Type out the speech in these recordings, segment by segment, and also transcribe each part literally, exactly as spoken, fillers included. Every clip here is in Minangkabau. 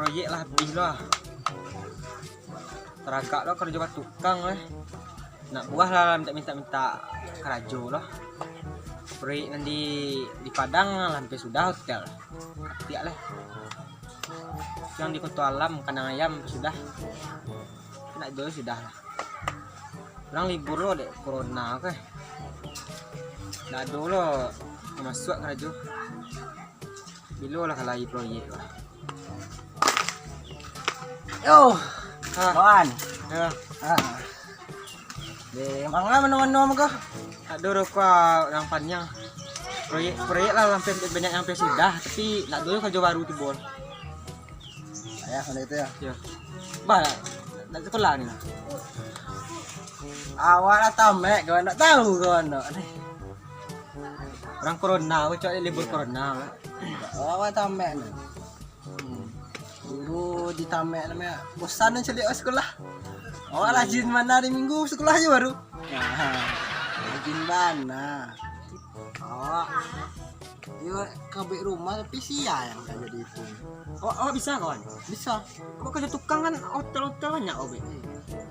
Proyek lah abih lah. Taragak lo karajo batukang eh. Nak buah lah mintak-mintak karajo lah. Proyek nan di, di Padang lah hampir sudah hotel. Katiak lah. Yang di Koto Alam, kandang ayam sudah. Nak jual sudah lah. Urang libur lo dek corona ko. Ndak ado lo masuak karajo. Bilo lah ka lai proyek lah. Yo, ah, kawan. Ya. Ah. Deh, manga mano-mano mah ko? Ado rokok urang paniang. Proyek, proyek lah sampai banyak yang sampai sudah, tapi ndak ado karajo baru tibo. Ayah, mana itu ya? Ya. Bah, ndak sekolah ni lah. Awak lah tamek, kawan ndak tahu kawan ndak. Urang corona, cok libur corona. Awak tamek ni. Hmm. Guru di tamek namonyo. Bosan caliak sekolah. Awak rajin bana hari Minggu sekolah aja baru. Nah, rajin bana. Awak yo kabuik rumah tapi sia yang ka jadi itu. Awak, awak bisa kawan? Bisa. Awak karajo tukang kan hotel-hotel banyak awak.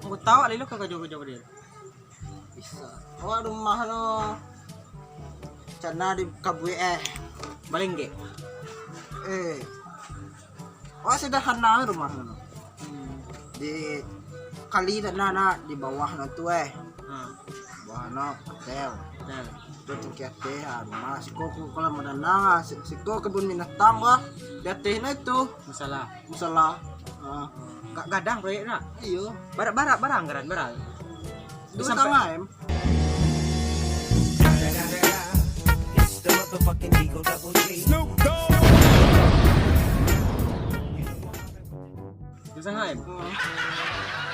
Angkota awak lilo ka karajo-karajo model. Bisa. Awak rumah no cana di kabuik eh. Balenggek. Eh. Awak sederhana rumah no. Hmm. Di kali tanah nak di bawah no tu eh. Ha. Bawah no hotel. Hotel. Tu tinggi ateh ha, rumah siko ku kolam renang ha, si- siko kebun binatang bah. Di ateh no itu. Masalah. Musala. Ha. Ga- gadang proyek nak. Iyo. Barak-barak barang anggaran barang. Dua Sampai- setengah M. Dua setengah M.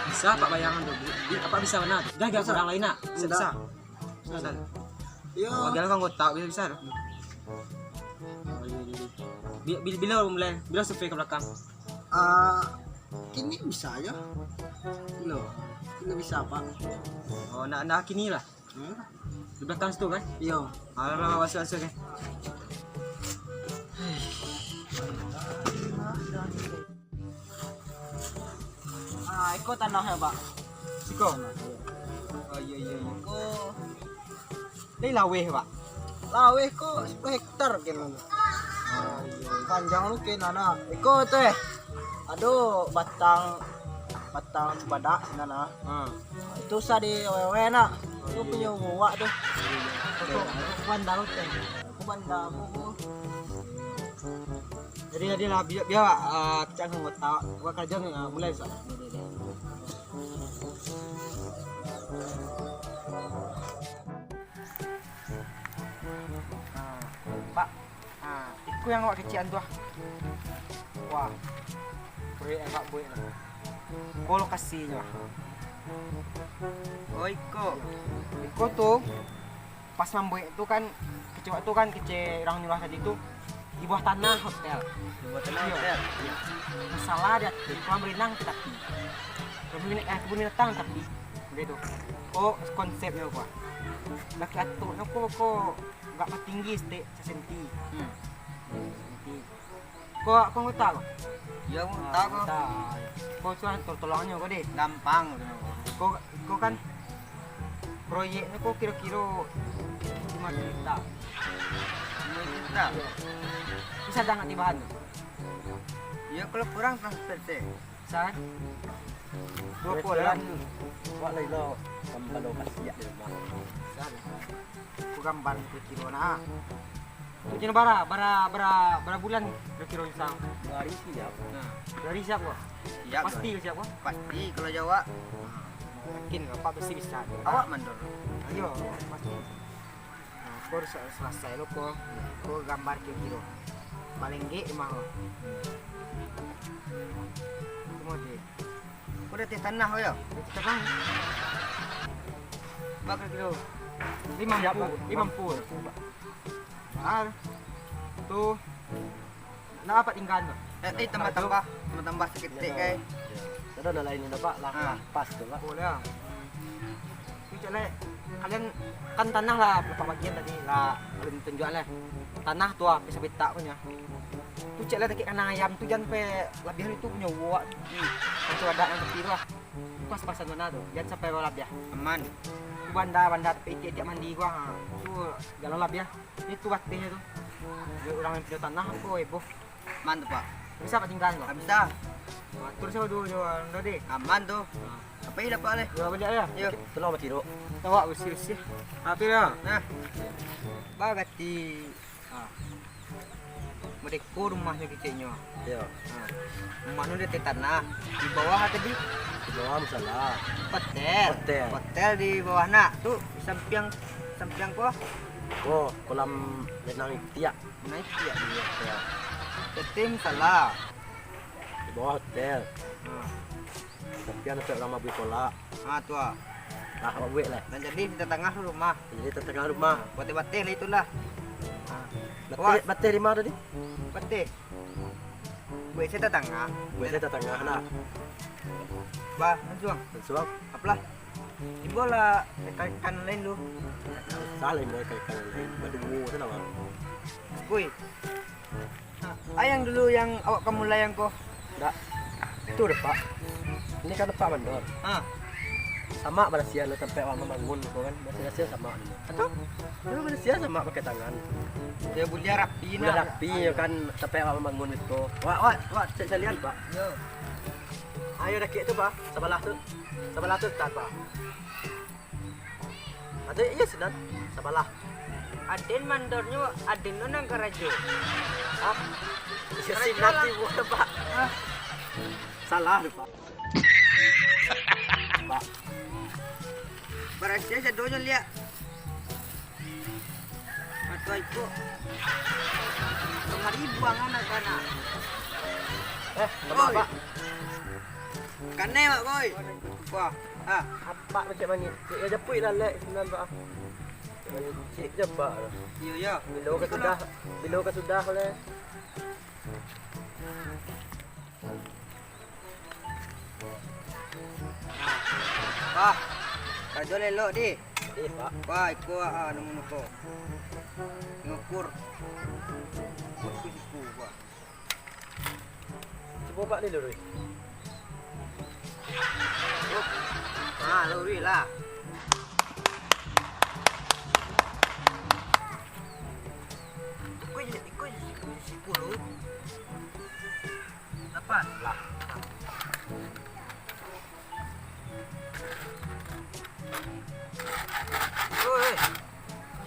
Bisa apak bayangan tu. Bi- Apak bisa bana tu. Dah gak Bisa. Kurang lain nak. Bisa. Bisa. Bisa. Bisa. Yo. Bagian kan kotak bisa bisa tu. Oh, iya, iya, iya. Bi- bil- Bila mulai? Bila survei ke belakang? Ah, kini bisa aja. Bilo. Bilo bisa apa? Oh, nak nak kini lah. Hmm? Di belakang situ kan? Iyo. Alah, alah, masuk, masuk kan. Ah, iko tanah ya, Pak. Siko. Oh, iya, iya, iya. Iko. Lai laweh, Pak. Laweh ko sepuluh hektar kena. Ah, iya. Panjang mungkin anak. Iko tu eh. Ado batang batang cubadak sinan ah. Ha. Itu usah di wewe nak. Itu punyo buak tu. Aku bandar tu. Aku bandar aku. Jadi jadilah biar biar uh, kecak anggota buat kerja ni uh, mulai sah. Pak, ha, iko yang awak kecek tu ah. Wah, proyek yang awak buek tu. Ko lokasinyo ah. Oh, iko. Iko tu pas mambuek tu kan kecek awak tu kan kecek urang nyuruah tadi tu di bawah tanah hotel. Di bawah tanah Iyo. Hotel. Masalah dia di kolam renang tapi. Kebun bina- eh, kebun binatang tapi. Udah tu. Ko konsepnyo ko. Laki atuknyo ko ko agak tinggi setek sasenti. Hmm. Sasenti. Ko ko anggota ko? Yo, anggota ko. Ko suah tol- tolongnyo ko deh. Gampang tu. Ko ko kan proyeknyo ko kiro-kiro lima juta. Lima juta. Bisa dah nak tibahan tu. Yo, kalau kurang transfer sih. San. Dua bulan. Wak lai lo kambalo kasiak di rumah. San. Ku gambar kiro-kiro nah. Tu kiro bara, bara, bara, bara bulan kiro-kiro San. Dua hari siap. Nah, dua hari siap ko? Siap. Pasti siap ko? Pasti kalau jawab. Yakin apak pasti bisa. Awak mandor. Ayo, pasti. Nah, ko sa- salasai lo ko. Ko gambar kiro-kiro. Paling gek rumah ko. Ko mode. Ko di ateh tanah ko yo. Di ateh tanah. Bak kiro-kiro. Lima puluh, lima puluh. Ah, tu. Nak apak tinggal tu? Eh, eh tambah-tambah, tambah-tambah saketek kai. Kada lah lain dapat lah, pas tu lah. Boleh lah. Ni cak lai, kalian kan tanah lah berapa bagian tadi lah, kalian tunjuk lah. Tanah tu ah, bisa petak punya. Tu cek lah dakek kandang ayam tu, jan sampai labiah itu punyo awak. Hmm. Macam adat nan tapi tu lah. Pas-pasan bana tu, jan sampai labiah. Aman. Tu banda, banda tapi itiak-itiak mandi gua. Ha. Tu jan labiah. Itu bateh tu. Yo, urang nan punyo tanah ko heboh. Aman tu, Pak. Bisa, Pak, tinggal ko? Ah, bisa. Atur sajo duo jo ando deh. Aman tu. Ha. Apo iyo dapat leh? Yo, baliak yo. Yo. Tolong batiruk. Awak usi-usi. Api yo. Nah. Bagati. Ha. Madeko rumahnyo keceknyo. Yo. Ha. Rumah nu di ateh tanah. Di bawah tadi? Di bawah musala. Hotel. Hotel. Hotel di bawah nak. Tu sampiang, sampiang ko? Oh, kolam renang itiak. Naiak itiak. Yo. Hotel musala. Di bawah hotel. Ha. Tapi anu, urang mabuih kolak. Ha, tu ah. Lah, awak buek lah. Nan jadi di tatangah rumah. Jadi tatangah rumah. Bateh-bateh lah itulah. Ha. Bateh, bateh di ma tadi? Bateh. Buek se tatangah. Buek se tatangah lah. Bah, lansuang. Lansuang. Apolah. Tibo lah rekan-rekan lain tu. Salah, imbau rekan-rekan lain. Baduo tu lah, Bang. Kuy. Ha, ai nan dulu nan awak ka mulai ko? Ndak. Tu deh, Pak. Ini kan tempat mandor. Ha. Samak barasiahan tampek awak mambangun ko kan. Barasiahan samak dulu. Ato? Yo, barasiahan samak pakai tangan. Yo, buliah rapi nah. Buliah rapi yo kan, tampek awak mambangun itu. Wak, wak, wak, cek salian, Pak. Yo. Ayo dakek tu, Pak. Sabalah tu. Sabalah tu, tan, Pak. Aden iyo sinan, sabalah. Aden mandornyo, aden tu nan karajo. Hah? Iyo sinan lah. Tibo tu, Pak. Hah? Salah tu, Pak. Pak. Barasiah sadonyo liak. Atau iko. Kamari buangan anak-anak. Eh, maaf, Pak. Kanai, Mak Boy. Wah, ah. Apak tu cek mangecek. Yo japuik lah, lek, sinan, Pak. Cek mangecek je, Pak. Iyo, yo. Bilo ka sudah, bilo ka sudah, lek. Wah, karajo elok, di. Eh, Pak. Wah, iko, ah, namo-namo. Ngukur. Ngukur siku, Pak. Cubo, Pak, ni lurus. Ah, lurus lah. Iko je, iko je, iko je, iko je. Lapan. Lah. Oi, oi.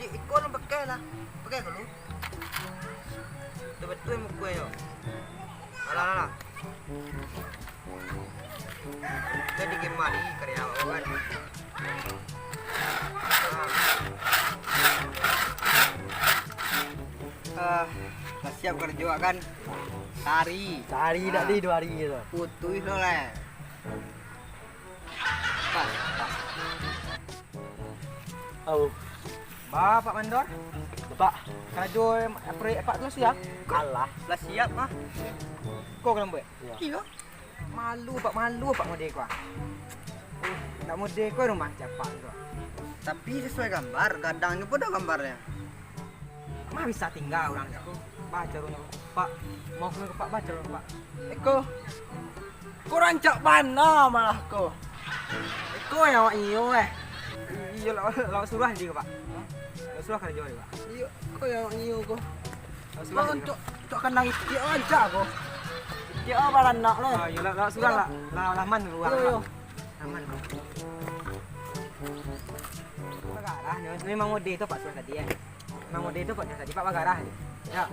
Di iko lu pakai lah. Pakai dulu. Betul-betul muka yo. Alah, alah, alah. Jadi gimana ni karya awak kan? Ah, lah siap karajo kan? Sahari. Sahari dak di duo hari tu. Putuih lo lah. Pas, pas. Au. Ba, Pak Mandor. Bapak. Karajo proyek Apak tu lah siap? Alah. Lah siap mah. Ko ka buek? Iyo. Iyo. Malu, Pak, malu, Pak, mode ko, ah. Nak mode ko rumah Apak tu. Tapi sasuai gambar, gadangnyo pun ado gambarnyo. Mah bisa tingga urang ko. Baco urang ko. Pak, mau ka Pak, baco urang, Pak. Iko. Ko rancak bana malah ko. Iko nan awak nio, eh. Iyo, lah, lah suruah di ko, Pak. Lah suruah karajo di, Pak. Iyo, ko nan awak nio ko. Lah suruah di ko. Untuak, untuak kandang itiak rancak ko. Itiak baranak lah. Ah, iyo, lah, lah suruah lah. Lah, lah aman urang, Pak. Iyo, iyo. Aman. Bagarah nyo, memang mode tu Pak suruah tadi, eh. Memang mode tu Pak suruah tadi, Pak bagarah nyo. Yo.